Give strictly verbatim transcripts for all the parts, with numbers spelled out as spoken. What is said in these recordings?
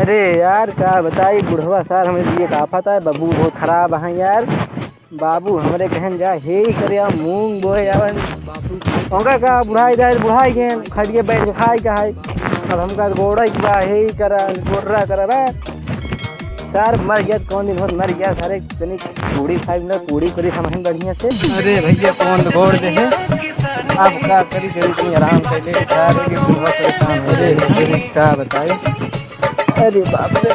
अरे यार, का बताई, बुढ़वा सार हमरे लिए एक आफत है। बाबू बहुत खराब है यार। बाबू हमरे कहन जा, हे ही करे, आ मूंग बोए आवन। बाबू ओका का बुढ़ाई जाए, बुढ़ाई गए, खटिए बैठ के खाए का है। अब हमका गोड़ा की बा, हे ही करा, गोड़रा करा बा। सार मर गया, कौन दिन होत मर गया, सारे तनी पूड़ी खाई ना, पूड़ी करी हम बढ़िया से। अरे भैया, कौन गोड़ दे है? अब का करी, करी तनी आराम कर ले, सारे के बुढ़वा परेशान हो रहे हैं, का बताई। अरे बाप रे।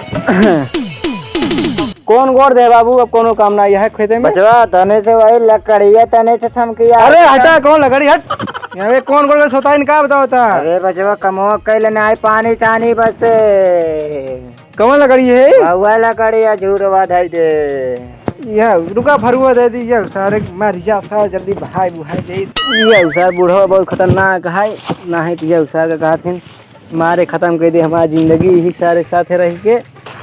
कौन गोड़ दे बाबू, अब कोनो काम ना है खेते में। बचवा, तने से वही लकड़िया, तने से छमकिया। अरे हटा, कौन लकड़ी, हट। यहाँ पे कौन गोड़ के सोता है, इनका बताओ ता। अरे बचवा, कमवा कैले ना है, पानी चानी बस। कौन लकड़ी है? वह लकड़ी है, झूरवा धाई दे। यह रुका, फरुआ दे दी, यह सारे मर जा, सारे जल्दी बहाई बुहाई दे। यह सारे बुढ़वा बहुत खतरनाक है, ना है तो यह सारे का कहा थे। मारे खतम कर दे हमार जिंदगी, यही सारे साथे रह के,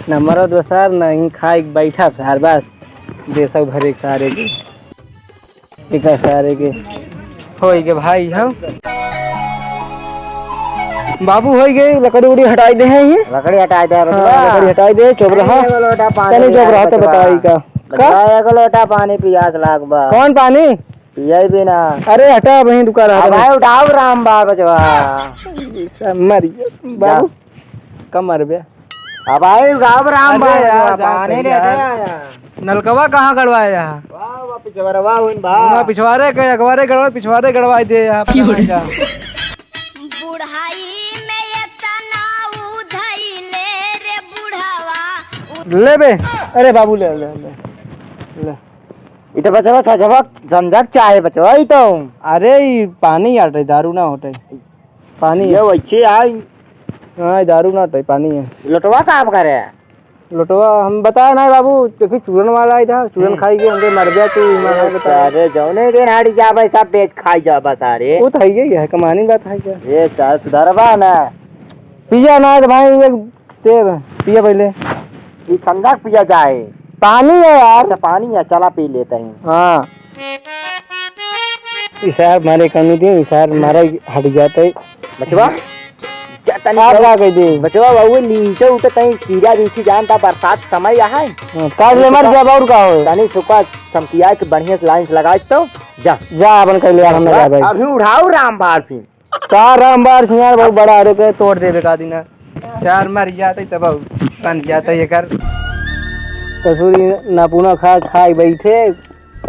ना मरद बसार, ना ही खाए के बैठा सार, बस देसौ भरे के सारे के, एका सारे के होई के भाई हम। बाबू होई गए, लकड़ी उकड़ी हटाई दे हैं ये। लकड़ी हटाई दे, हाँ, बचवा। लकड़ी हटाई दे, चुप रहा। एगो लोटा पानी तनी चुप पिया रहा तो बचवा। बताई का। बचवा, का? एगो लोटा पानी पियास लाग बा। कौन पानी? पियाई भी ना। अरे हटा, वहीं रुका रहा अब था। भाई उठाओ राम बार बचवा। ये सब मर गया। बाबू, जा। कम मर बे। अब भाई उठाओ राम अरे बार यार, बचवा, जा पानी भैया। लेके आया। नलकवा कहाँ गड़वाया? वाह, वाह, पिछवारे, वाह, हुइन बा। वाह, पिछवारे के, अगवारे गड़वा, पिछवारे गड़वाई दे यहाँ पर क्यों रे? जा। बुढ़ाई में एतना उधइले रे बुढ़वा। ले बे, अरे बाबू, ले, ले, ले, ले। ई तो बचवा सजवा समझक चाहे बचवा, ई तो। अरे, ई पानी आटे, दारू ना होटे। पानी ये है। वैसे आई। हाँ, ई दारू ना होटे, पानी है। लोटवा का आप करे? लोटवा हम बताए ना बाबू, देखी चूरन वाला आई था, चूरन हम्म। खाई के हमरे मर गया तू, मैं ए, बता। सारे जौने दिन हाड़ी जाबे, सब बेच खाई जाबा सारे। वो तो है ही है, कमानी बात है क्या? ये सारे सुधारबा ना। पिया ना तो भाई, एक तेल पिया पहले। ई ठंडा पिया जाए। पानी है यार। अच्छा, पानी है, चला पी लेते हैं। हाँ। इसार मारे कमी दे, इसार मारे हट जाते। बचवा, जा तनी आप जाओ। का कह दे? बचवा, बाबू, नीचे उतर तनी कीड़ा बीछी जानता, बरसात समय है। हाँ, काट ले मर जा, और का हो? तनी सुखा समकिया के बढ़िया से लाइन से लगाए तो जा। जा, अपन कह ले यार, हम ना बचवा, जाबे। अभी उठाओ राम बार फिर। का रामबार सिंह यार, बहुत बड़ा आरोप है, तोड़ देबे का दिना। चार मर जाते तब बन जाते ये कर। ससुरी नापूना खा, खाई बैठे।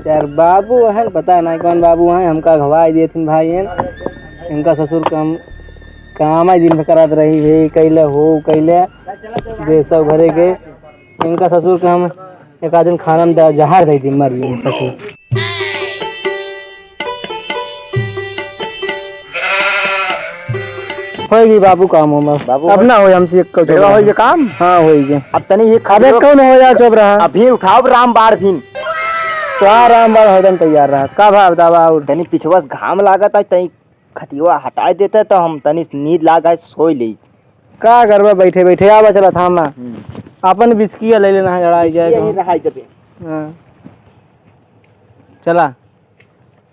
यार बाबू हैं, पता नहीं कौन बाबू हैं, हमका घवाई देथिन भाई हैं। इनका ससुर का हम काम ही दिन भर करत रही है, कैले हो, कैले देसौ भरे के। इनका ससुर के हम एक आध दिन खाना में द-, जहर दे दी, मर गई ससुर। होई गई बाबू काम हमर। बाबू अब ना होई हमसे एक कचौड़ा। बेटवा होई गई काम? हाँ, होई गई। अब तनी ये अब एक खजूर कौन हो जा, चुप रहा। अभी उठाओ राम बाढ़ फिन। तो आ राम बाढ़ हरदम तैयार रहा। का भाव दावा और? तनी पिछवा से घाम लागत है, तनी खटिया हटाए देते तो हम तनी नींद लाग आए, सोई ले। का करबा बैठे बैठे, आवा चला थामा। हम्म। अपन बिस्किया ले लेना है, लड़ाई जाए यही तो। रहा है जबे। हाँ। चला।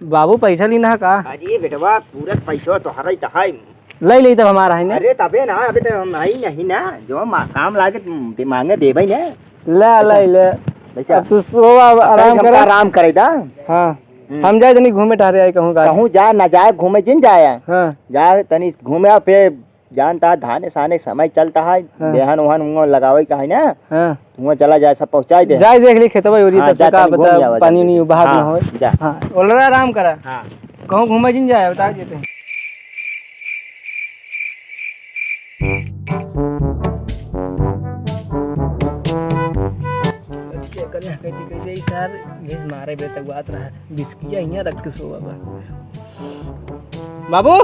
बाबू पैसा लेना है का? अरे बेटवा, पूरा पैसा तोहरा ही तो है। ले ले तब हमारा है ना। अरे तबे ना, अबे तो हम आई नहीं ना, जो मा-, काम लागे तुम दे-, मांगे देबे ना। ले, पैसा। ले, ले। पैसा। अब तू सो, अब आराम तनी कर। हमका आराम करे दा। हाँ। हम्म। हम जाए तनी घूमे टहरे आए कहूँ का। कहूँ जा ना जाए, घूमे जिन जाए। हाँ। जा तनी घूमे आ, फिर जानता है, धाने साने समय चलता है, हाँ। बेहन ओहन उहाँ लगावे का है ना, हाँ। उहाँ चला जाए, सब पहुँचाई दे। जाए देख ली खेतवा ओरी, हाँ, तब से जा का तनी घूम बता, आवा पानी जल्दी। नहीं बहात हाँ, ना होए। जा। हाँ, ओलरा आराम करा। हाँ। कहूँ घूमे जिन जाए, बता देते हैं। कल कहती, कहती, "ई सार घिस मारे बे तक बात रहा, बिस्किया हियाँ रख के सोवा बा।" बाबू,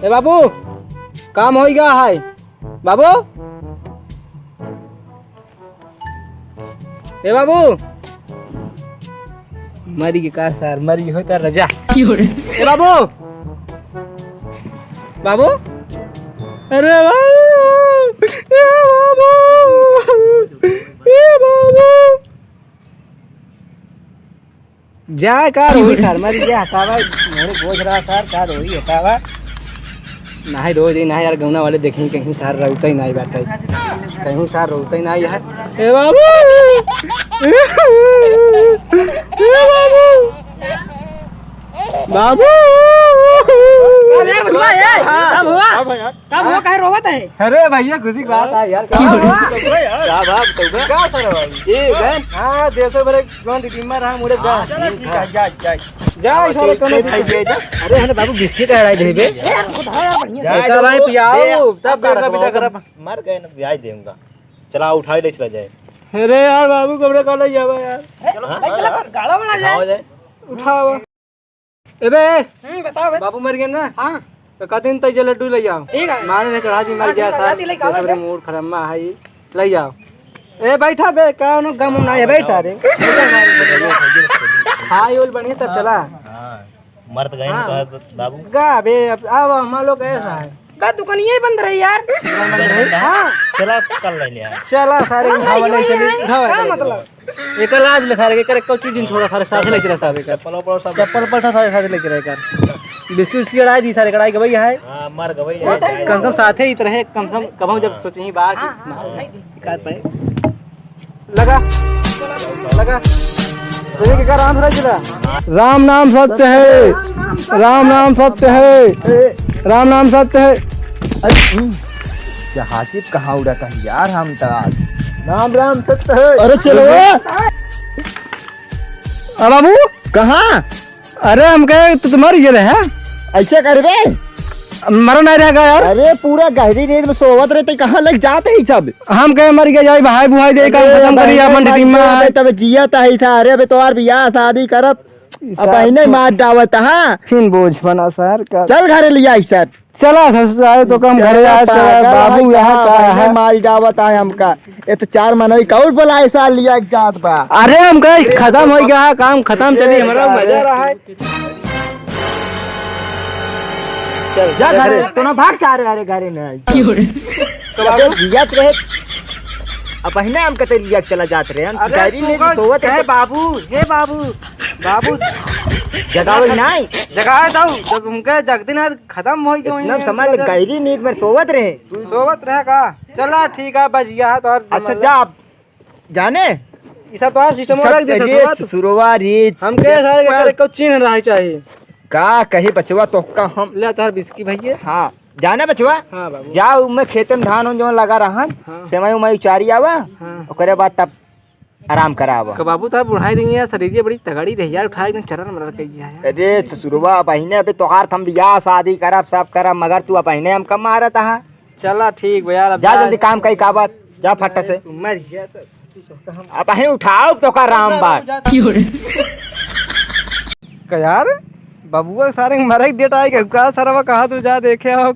ए बाबू, काम होई गा है। बाबू, ए बाबू, मरी के का सार, मरी होता रजा। ए बाबू, बाबू, अरे बाबू, ए बाबू, ए बाबू। जा, का रोई सर, मरी गया, हटावा, मोरे बोझ रहा सर, का रोई, हटावा। नाहीं रोई देई, नाहीं यार, गौना वाले देखी कहीं सार रोवत ही नाहीं बाटे, कहीं सार रोवत ही नाहीं है। ए बाबू, ए बाबू, बाबू। अरे भैया, ए, का हुआ? हाँ भैया। का हुआ, काहे रोवत है? अरे भैया, खुशी की बात है यार। का हुआ? का बात, का हुआ? का सर भाई? ए, बहन। हाँ, देशो भरे कौन रिडीमर है, मुड़े जा। हाँ, चलो ठीक है, जा, जा। जा, हाँ, सारे ठीक, कोनो ठीक, दिक्कत ठीक, नहीं। जा। अरे, है ना बाबू, बिस्किट है, अढ़ाई दे बे। ए, यार, उठाया बढ़िया से। जा, जा, भाई, जा, पियाओ, ए, तब आप बेटा, रखो, बेटा, हम करब। मर गए ना, ब्याज देऊंगा। चला, उठाई ले चला जाए। अरे यार, बाबू, कमरे का ले जावा यार। ए, चलो, हाँ, भाई, चला, हाँ, गाड़ा बना जाए। उठाओ जाए। उठाओ। ए बे, हम्म, बताओ बे। बाबू मर गए ना? हाँ। तो कह दिन तैजे लड्डू ले जाओ। ठीक है। मारे ने चढ़ा दी, मर हाँ, गया ठीक है, साहब। जल्दी लेके आओ, सबरे बे। मूड खराब मा है, ले जाओ। ए, बैठा बे, का नो गम ना है, बैठ सारे। हाँ, ये बढ़िया, तब चला। हाँ, मर तो गए ना, हाँ। कहे बाबू। गा बे, अब, अब हम लोग ऐसा है। का दुकानिया ही बंद रही यार? दुकान बंद रही? हाँ। चला, कल ले ले आए। चला, सारे हाँ, उठावा, भाई, ले वही चली, है। उठावा, का चली। मतलब? एकर लाज ले सारे, एकर एको चीज दिन छोड़ा, सारे साथे ले चला साहब एकर। चप्पल उप्पल सब चप्पल उप्पल सारे साथे ले चला एकर। बिस्कुट उस्कुट अड़ाई दी सारे, कढ़ाई गवई है। हाँ, मर गवई है। कम से कम साथे ही तो रहे, कम से कम कबहूँ जब हाँ। सोचे ही बात हाँ, हाँ, उठाई दी। का पाए? लगा, लगा। देखिए कि का राम धरा चला। राम नाम सत्य है, राम नाम सत्य है, राम नाम सत्य है। अरे, हम्म, जहाजिब कहाँ उड़ा था यार, हम तो आज। राम राम सत्य है। अरे चलो। अ बाबू। कहाँ? अरे हम कहे तू तो मर गए रहे। ऐसे करबे? मरा नहीं रहेगा यार। अरे पूरा गहरी नींद में सोवत रहे तो कहाँ लग जाते ही सब? हम कहे मर गया जाई, बहाई बुहाई दे, काम अरे खत्म करी, बहने अपन मर टीम में गया आए। बे, तब जियत ही था। अरे अबे तोहार बियाह शादी करब। अब बहने मार डावत, हाँ। फिन बोझ बना सर का। चल घरे लिया सर। चला ससुराल तो कम घरे चला आए, चला पागल बाबू है यहाँ कहाँ, का बहने है? मार डावत है हमका। ये तो चार मनई का और बुलाए साल लिया एक जात बा। अरे हम कहे खत्म हो गया है, काम खत्म, चली, हमारा मजा रहा है। चल, जा घरे, तो ना भाग जा रहे, अरे घरे नहीं। क्यों रे? तो बाबू जियत रहे, अब पहले हम कते लिया चला जात रहे, हम अरे गाड़ी तू में कौन सोवत कहे रहे। बाबू, हे बाबू, बाबू। जगावे नहीं। जगाए दो, जब उनके जगदिन आज खत्म हो गयो इतना इनके समझ ले, अंदर। गहरी नींद में सोवत रहे। सोवत रहे का? चला ठीक है, बच गया है तो और अच्छा समझ जा, आप जाने? ई सब तोहार सिस्टम सब रख दे, अरे, ससुरवा तो। ससुरवा रे, हमके सारे चप्पल। करे को चिन्ह रहा चाहिए। का कही बचवा तो का हम ले तोहार बिस्की भैया। हाँ, जाना बचवा? हाँ बाबू। जाओ, मैं खेते में धान उन जौन लगा रहन, हाँ। सेवई उमई उचारी आवा, हाँ। ओकरे बाद तब आराम करावा। का बाबू तोहार बुढ़ाई दिन यार, शरीर बड़ी तगड़ी रही यार, उठा एकदम चरन मरल कही है यार। अरे ससुरवा, बहिने अबे तोहार हम बियाह शादी करब, सब करब, मगर तू अब बहिने हमका मारत हा। चला ठीक बा यार, अब जा जा। जल्दी काम कई का बात, जा फट से। तू मर जा तो, तू तो हम अब अहीं उठाओ तो का राम बात। क्यों रे? का यार, बबुआ सारे के मरे के डेट आए गए, का सरवा कहा तू जा देखे हो,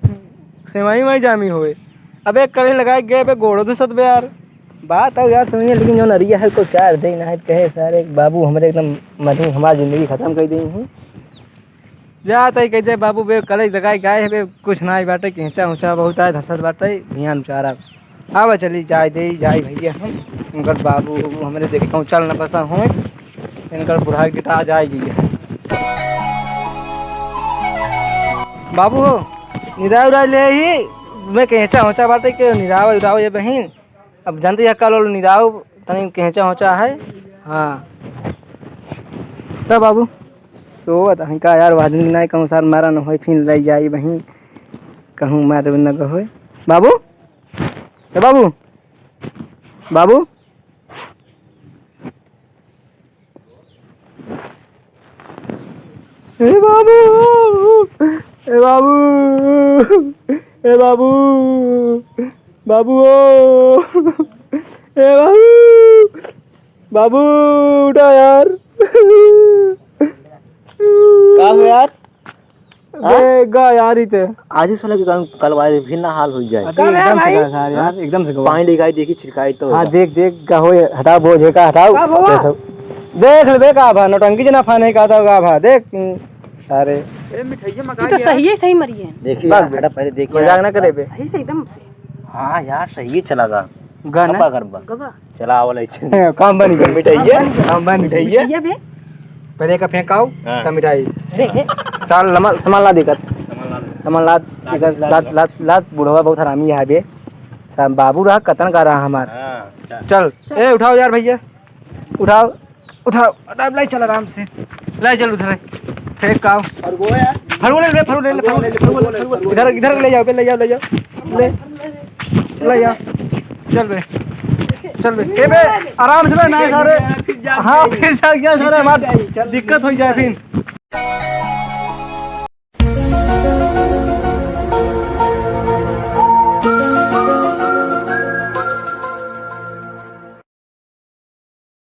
सेवई उमई जामी होए। अबे कल लगाए गए बे गोड़ो धुसत बे यार। बात है यार सुनिए, लेकिन जो नरिया है को चार दे ना है, कहे सारे बाबू हमरे एकदम मधु हमार जिंदगी खत्म कर दी हूँ। जा तई कह दे बाबू बे, कलेज लगाई गाय है बे, कुछ ना बाटे, केंचा ऊंचा बहुत आए, धसत बाटे, ध्यान चारा। आवा चली जाए दे, जाए भैया हम, उनकर बाबू हमरे देखे कहूँ चल न बसा होए, इनकर बुढ़ाई के आ जाएगी। बाबू हो, निराव उराव ले ही, मैं केंचा ऊंचा बाटे के निराव उराव ये बहिन। अब जानते हैं का लोल निराव तनी केंचा होचा है। हाँ। तब बाबू, सोवत हई का यार, वो आदमी के नाई कहूँ सार मारा न होई, फिर लई जाई बहिन, कहूँ मारे न होई। बाबू, ए बाबू, बाबू। ए बाबू, ए बाबू, ए बाबू, बाबू ओ, ए बाबू, बाबू उठा यार। का हो यार? बे, हाँ? गा यार, इते। आज ही साला के काम कल वाले भी ना हाल हो जाए। अरे, का एकदम से भाई? गा यार, हाँ? एकदम से गा। पानी लेके आई, देखी, छिड़काई तो हाँ, होगा। देख, देख, का होए, हटाओ, बोझ है का, हटाओ। का भवा? ये सब। देख ले बे, का भा, नौटंकी जना फाने का, तो का भा, देख, अरे। ए, मिठाइया मंगा तू तो लिया। सही है, सही मरी है। देखिए बात यार, बे। हटा, पहले देखिए मजाक यार। ना करे बे। सही से एकदम से। हाँ यार, सही चला गा। गा ना? गब्बा, गब्बा। गब्बा। चला, आवल ऐसे। काम बनी गई। मिठाइया? काम बनी। मिठाइया? मिठाइया बे? पहले का फेंकाओ, हाँ। तब मिठाई। अरे, हे। साल लमा-, सामान ला दिक्कत। सामान ला दे। हमन लात, लात, लात, लात, लात, बुढ़वा बहुत हरामी है बे। सा-, बाबू रहा, कतन का रहा हमार। हाँ, चल। चल, ए, उठाओ यार भैया, उठाओ, उठाओ, उठाओ, ले चल आराम से, ले चल उधर, फेंक का। फरुआ यार। फरुआ ले ले, फरुआ ले ले, फरुआ ले, फरुआ ले, फरुआ ले। इधर, इधर ले जाओ बे, ले जाओ, ले जाओ, ले, ले जाओ, चल बे, चल बे, ए बे, आराम से बे, ना सारे, हाँ, फिर जाग गया सारे, हमार दिक्कत हो जाए फिर।